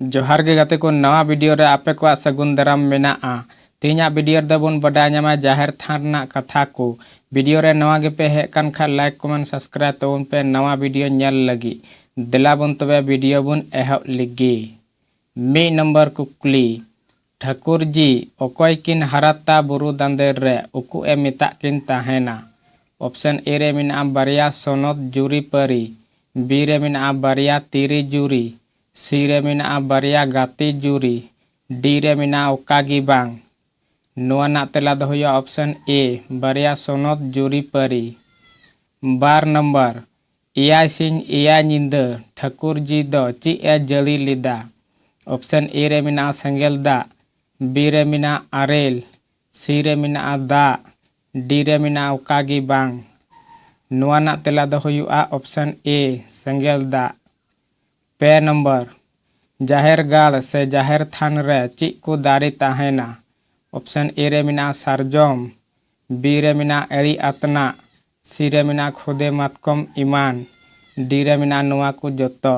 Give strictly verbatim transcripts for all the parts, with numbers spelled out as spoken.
ᱡᱚᱦᱟᱨ ᱜᱮ ᱜᱟᱛᱮ ᱠᱚ, ᱱᱟᱣᱟ video ᱨᱮ ᱟᱯᱮ ᱠᱚᱣᱟᱜ ᱥᱟᱹᱜᱩᱱ ᱫᱟᱨᱟᱢ ᱢᱮᱱᱟᱜᱼᱟ᱾ ᱛᱮᱦᱮᱧᱟᱜ video ᱨᱮᱫᱚ ᱵᱚᱱ ᱵᱟᱰᱟᱭ ᱧᱟᱢᱟ ᱡᱟᱦᱮᱨ ᱛᱷᱟᱱ ᱨᱮᱱᱟᱜ ᱠᱟᱛᱷᱟ ᱠᱚ᱾ Video ᱨᱮ ᱱᱟᱣᱟ ᱜᱮᱯᱮ ᱦᱮᱡ ᱠᱟᱱ ᱠᱷᱟᱱ like, comment, subscribe ᱛᱟᱵᱚᱱ ᱯᱮ ᱱᱟᱣᱟ video ᱧᱮᱞ ᱞᱟᱹᱜᱤᱫ᱾ ᱫᱮᱞᱟ ᱵᱚᱱ ᱛᱚᱵᱮ video ᱵᱚᱱ ᱮᱦᱚᱵ ᱞᱮᱜᱮ᱾ ᱢᱤᱫ ᱱᱚᱢᱵᱚᱨ ᱠᱩᱠᱞᱤ, ᱴᱷᱟᱹᱠᱩᱨ ᱡᱤ ᱚᱠᱚᱭ ᱠᱤᱱ ᱦᱟᱨᱟᱛᱟ ᱵᱩᱨᱩ ᱫᱟᱸᱫᱮᱨ ᱨᱮ ᱩᱠᱩ ᱮ ᱢᱮᱛᱟᱜ ᱠᱤᱱ ᱛᱟᱦᱮᱱᱟ? Option A ᱨᱮ ᱢᱮᱱᱟᱜᱼᱟ ᱵᱟᱨᱭᱟ ᱥᱚᱱᱚᱛ ᱡᱩᱨᱤ ᱯᱟᱹᱨᱤ, B ᱨᱮ ᱢᱮᱱᱟᱜᱼᱟ ᱵᱟᱨᱭᱟ ᱛᱤᱨᱤ ᱡᱩᱨᱤ, C ᱨᱮ ᱢᱮᱱᱟᱜᱼᱟ ᱵᱟᱨᱭᱟ ᱜᱟᱛᱮ ᱡᱩᱨᱤ, D ᱨᱮ ᱢᱮᱱᱟᱜᱼᱟ ᱚᱠᱟ ᱜᱮ ᱵᱟᱝ᱾ ᱱᱚᱣᱟ ᱨᱮᱱᱟᱜ ᱛᱮᱞᱟ ᱫᱚ ᱦᱩᱭᱩᱜᱼᱟ option A, ᱵᱟᱨᱭᱟ ᱥᱚᱱᱚᱛ ᱡᱩᱨᱤ ᱯᱟᱹᱨᱤ᱾ ᱵᱟᱨ ᱱᱚᱢᱵᱚᱨ, ᱮᱭᱟᱭ ᱥᱤᱧ ᱮᱭᱟᱭ ᱧᱤᱫᱟᱹ ᱴᱷᱟᱹᱠᱩᱨ ᱡᱤ ᱫᱚ ᱪᱮᱫ ᱮ ᱡᱟᱹᱲᱤ ᱞᱮᱫᱟ? Option A ᱨᱮ ᱢᱮᱱᱟᱜᱼᱟ ᱥᱮᱸᱜᱮᱞ ᱫᱟᱜ, B ᱨᱮ ᱢᱮᱱᱟᱜᱼᱟ ᱟᱨᱮᱞ, C ᱨᱮ ᱢᱮᱱᱟᱜᱼᱟ ᱫᱟᱜ, D ᱨᱮ ᱢᱮᱱᱟᱜᱼᱟ ᱚᱠᱟ ᱜᱮ ᱵᱟᱝ᱾ ᱱᱚᱣᱟ ᱨᱮᱱᱟᱜ ᱛᱮᱞᱟ ᱫᱚ ᱦᱩᱭᱩᱜᱼᱟ option A, ᱥᱮᱸᱜᱮᱞ ᱫᱟᱜ᱾ ᱯᱮ ᱱᱚᱢᱵᱚᱨ, ᱡᱟᱦᱮᱨ ᱜᱟᱲ ᱥᱮ ᱡᱟᱦᱮᱨ ᱛᱷᱟᱱ ᱨᱮ ᱪᱮᱫ ᱠᱚ ᱫᱟᱨᱮ ᱛᱟᱦᱮᱱᱟ? Option A ᱨᱮ ᱢᱮᱱᱟᱜᱼᱟ ᱥᱟᱨᱡᱚᱢ, B ᱨᱮ ᱢᱮᱱᱟᱜᱼᱟ ᱮᱲᱤ ᱟᱛᱱᱟᱜ, C ᱨᱮ ᱢᱮᱱᱟᱜᱼᱟ ᱠᱷᱚᱫᱮ ᱢᱟᱛᱠᱚᱢ ᱮᱢᱟᱱ, D ᱨᱮ ᱢᱮᱱᱟᱜᱼᱟ ᱱᱚᱣᱟ ᱠᱚ ᱡᱚᱛᱚ᱾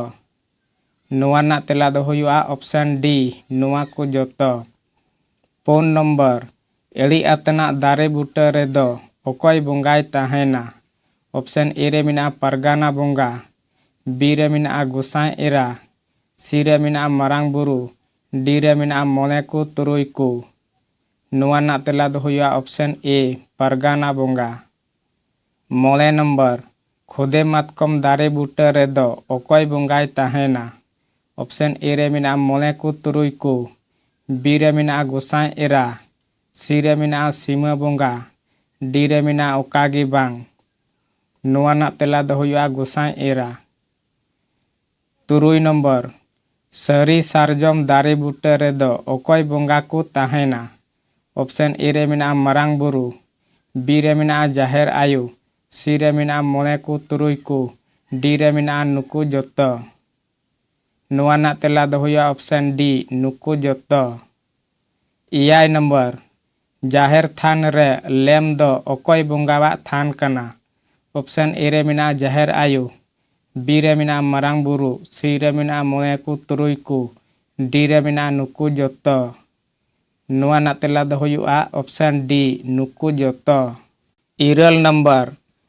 ᱱᱚᱣᱟ ᱨᱮᱱᱟᱜ ᱛᱮᱞᱟ ᱫᱚ ᱦᱩᱭᱩᱜᱼᱟ option D, ᱱᱚᱣᱟ ᱠᱚ ᱡᱚᱛᱚ᱾ ᱯᱩᱱ ᱱᱚᱢᱵᱚᱨ, ᱮᱲᱤ ᱟᱛᱱᱟᱜ ᱫᱟᱨᱮ ᱵᱩᱴᱟᱹ ᱨᱮᱫᱚ ᱚᱠᱚᱭ ᱵᱚᱸᱜᱟᱭ ᱛᱟᱦᱮᱱᱟ? Option A ᱨᱮ ᱢᱮᱱᱟᱜᱼᱟ ᱯᱟᱨᱜᱟᱱᱟ ᱵᱚᱸᱜᱟ, B ᱨᱮ ᱢᱮᱱᱟᱜᱼᱟ ᱜᱚᱸᱥᱟᱭ ᱮᱨᱟ, C ᱨᱮ ᱢᱮᱱᱟᱜᱼᱟ ᱢᱟᱨᱟᱝ ᱵᱩᱨᱩ, D ᱨᱮ ᱢᱮᱱᱟᱜᱼᱟ ᱢᱚᱬᱮ ᱠᱚ ᱛᱩᱨᱩᱭ ᱠᱚ᱾ ᱱᱚᱣᱟ ᱨᱮᱱᱟᱜ ᱛᱮᱞᱟ ᱫᱚ ᱦᱩᱭᱩᱜᱼᱟ option A, ᱯᱟᱨᱜᱟᱱᱟ ᱵᱚᱸᱜᱟ᱾ ᱢᱚᱬᱮ ᱱᱚᱢᱵᱚᱨ, ᱠᱷᱚᱫᱮ ᱢᱟᱛᱠᱚᱢ ᱫᱟᱨᱮ ᱵᱩᱴᱟᱹ ᱨᱮᱫᱚ ᱚᱠᱚᱭ ᱵᱚᱸᱜᱟᱭ ᱛᱟᱦᱮᱱᱟ? Option A ᱨᱮ ᱢᱮᱱᱟᱜᱼᱟ ᱢᱚᱬᱮ ᱠᱚ ᱛᱩᱨᱩᱭ ᱠᱚ, B ᱨᱮ ᱢᱮᱱᱟᱜᱼᱟ ᱜᱚᱸᱥᱟᱭ ᱮᱨᱟ, C ᱨᱮ ᱢᱮᱱᱟᱜᱼᱟ ᱥᱤᱢᱟᱹ ᱵᱚᱸᱜᱟ, D ᱨᱮ ᱢᱮᱱᱟᱜᱼᱟ ᱚᱠᱟ ᱜᱮ ᱵᱟᱝ᱾ ᱱᱚᱣᱟ ᱨᱮᱱᱟᱜ ᱛᱮᱞᱟ ᱫᱚ ᱦᱩᱭᱩᱜᱼᱟ ᱜᱚᱸᱥᱟᱭ ᱮᱨᱟ᱾ ᱛᱩᱨᱩᱭ ᱱᱚᱢᱵᱚᱨ, ᱥᱟᱹᱨᱤ ᱥᱟᱨᱡᱚᱢ ᱫᱟᱨᱮ ᱵᱩᱴᱟᱹ ᱨᱮᱫᱚ ᱚᱠᱚᱭ ᱵᱚᱸᱜᱟ ᱠᱚ ᱛᱟᱦᱮᱱᱟ? Option A ᱨᱮ ᱢᱮᱱᱟᱜᱼᱟ ᱢᱟᱨᱟᱝ ᱵᱩᱨᱩ, B ᱨᱮ ᱢᱮᱱᱟᱜᱼᱟ ᱡᱟᱦᱮᱨ ᱟᱭᱳ, C ᱨᱮ ᱢᱮᱱᱟᱜᱼᱟ ᱢᱚᱬᱮ ᱠᱚ ᱛᱩᱨᱩᱭ ᱠᱚ, D ᱨᱮ ᱢᱮᱱᱟᱜᱼᱟ ᱱᱩᱠᱩ ᱡᱚᱛᱚ᱾ ᱱᱚᱣᱟ ᱨᱮᱱᱟᱜ ᱛᱮᱞᱟ ᱫᱚ ᱦᱩᱭᱩᱜᱼᱟ option D, ᱱᱩᱠᱩ ᱡᱚᱛᱚ᱾ ᱮᱭᱟᱭ ᱱᱚᱢᱵᱚᱨ, ᱡᱟᱦᱮᱨ ᱛᱷᱟᱱ ᱨᱮ ᱞᱮᱢ ᱫᱚ ᱚᱠᱚᱭ ᱵᱚᱸᱜᱟᱣᱟᱜ ᱛᱷᱟᱱ ᱠᱟᱱᱟ? Option A ᱨᱮ ᱢᱮᱱᱟᱜᱼᱟ ᱡᱟᱦᱮᱨ ᱟᱭᱳ, B ᱨᱮ ᱢᱮᱱᱟᱜᱼᱟ ᱢᱟᱨᱟᱝ ᱵᱩᱨᱩ, C ᱨᱮ ᱢᱮᱱᱟᱜᱼᱟ ᱢᱚᱬᱮ ᱠᱚ ᱛᱩᱨᱩᱭ ᱠᱚ, D ᱨᱮ ᱢᱮᱱᱟᱜᱼᱟ ᱱᱩᱠᱩ ᱡᱚᱛᱚ᱾ ᱱᱚᱣᱟ ᱨᱮᱱᱟᱜ ᱛᱮᱞᱟ ᱫᱚ ᱦᱩᱭᱩᱜᱼᱟ option D, ᱱᱩᱠᱩ ᱡᱚᱛᱚ᱾ ᱤᱨᱟᱹᱞ ᱱᱟᱢᱵᱟᱨ,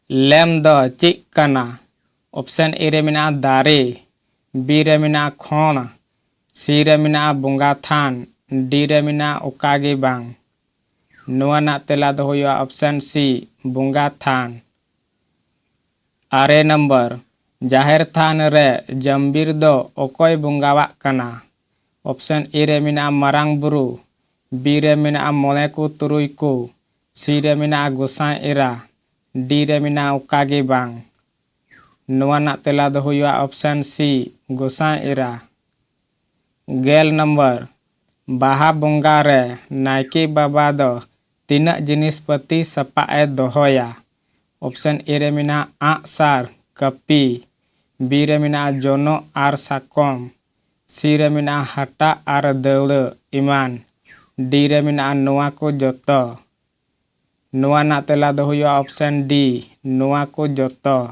ᱞᱮᱢ ᱫᱚ ᱪᱮᱫ ᱠᱟᱱᱟ? Option A ᱨᱮ ᱢᱮᱱᱟᱜᱼᱟ ᱫᱟᱨᱮ, B ᱨᱮ ᱢᱮᱱᱟᱜᱼᱟ ᱠᱷᱚᱸᱰ, C ᱨᱮ ᱢᱮᱱᱟᱜᱼᱟ ᱵᱚᱸᱜᱟ ᱛᱷᱟᱱ, D ᱨᱮ ᱢᱮᱱᱟᱜᱼᱟ ᱚᱠᱟ ᱜᱮ ᱵᱟᱝ᱾ ᱱᱚᱣᱟ ᱨᱮᱱᱟᱜ ᱛᱮᱞᱟ ᱫᱚ ᱦᱩᱭᱩᱜᱼᱟ option C, ᱵᱚᱸᱜᱟ ᱛᱷᱟᱱ᱾ ᱟᱨᱮ ᱱᱟᱢᱵᱟᱨ, ᱡᱟᱦᱮᱨ ᱛᱷᱟᱱ ᱨᱮ ᱡᱟᱢᱵᱤᱨ ᱫᱚ ᱚᱠᱚᱭ ᱵᱚᱸᱜᱟᱣᱟᱜ ᱠᱟᱱᱟ? Option A ᱨᱮ ᱢᱮᱱᱟᱜᱼᱟ ᱢᱟᱨᱟᱝ ᱵᱩᱨᱩ, B ᱨᱮ ᱢᱮᱱᱟᱜᱼᱟ ᱢᱚᱬᱮ ᱠᱚ ᱛᱩᱨᱩᱭ ᱠᱚ, C ᱨᱮ ᱢᱮᱱᱟᱜᱼᱟ ᱜᱚᱸᱥᱟᱭ ᱮᱨᱟ, D ᱨᱮ ᱢᱮᱱᱟᱜᱼᱟ ᱚᱠᱟ ᱜᱮ ᱵᱟᱝ᱾ ᱱᱚᱣᱟ ᱨᱮᱱᱟᱜ ᱛᱮᱞᱟ ᱫᱚ ᱦᱩᱭᱩᱜᱼᱟ option C, ᱜᱚᱸᱥᱟᱭ ᱮᱨᱟ᱾ ᱜᱮᱞ ᱱᱟᱢᱵᱟᱨ, ᱵᱟᱦᱟ ᱵᱚᱸᱜᱟ ᱨᱮ ᱱᱟᱭᱠᱮ ᱵᱟᱵᱟ ᱫᱚ ᱛᱤᱱᱟᱹᱜ ᱡᱤᱱᱤᱥ ᱯᱟᱹᱛᱤ ᱥᱟᱯᱟᱵ ᱮ ᱫᱚᱦᱚᱭᱟ? Option A ᱨᱮ ᱢᱮᱱᱟᱜᱼᱟ ᱟᱸᱜ ᱥᱟᱨ, ᱠᱟᱹᱯᱤ, B ᱨᱮ ᱢᱮᱱᱟᱜᱼᱟ ᱡᱚᱱᱚᱜ ᱟᱨ ᱥᱟᱠᱚᱢ, C ᱨᱮ ᱢᱮᱱᱟᱜᱼᱟ ᱦᱟᱴᱟᱜ ᱟᱨ ᱫᱟᱹᱣᱲᱟᱹ ᱮᱢᱟᱱ, D ᱨᱮ ᱢᱮᱱᱟᱜᱼᱟ ᱱᱚᱣᱟ ᱠᱚ ᱡᱚᱛᱚ᱾ ᱱᱚᱣᱟ ᱨᱮᱱᱟᱜ ᱛᱮᱞᱟ ᱫᱚ ᱦᱩᱭᱩᱜᱼᱟ option D, ᱱᱚᱣᱟ ᱠᱚ ᱡᱚᱛᱚ᱾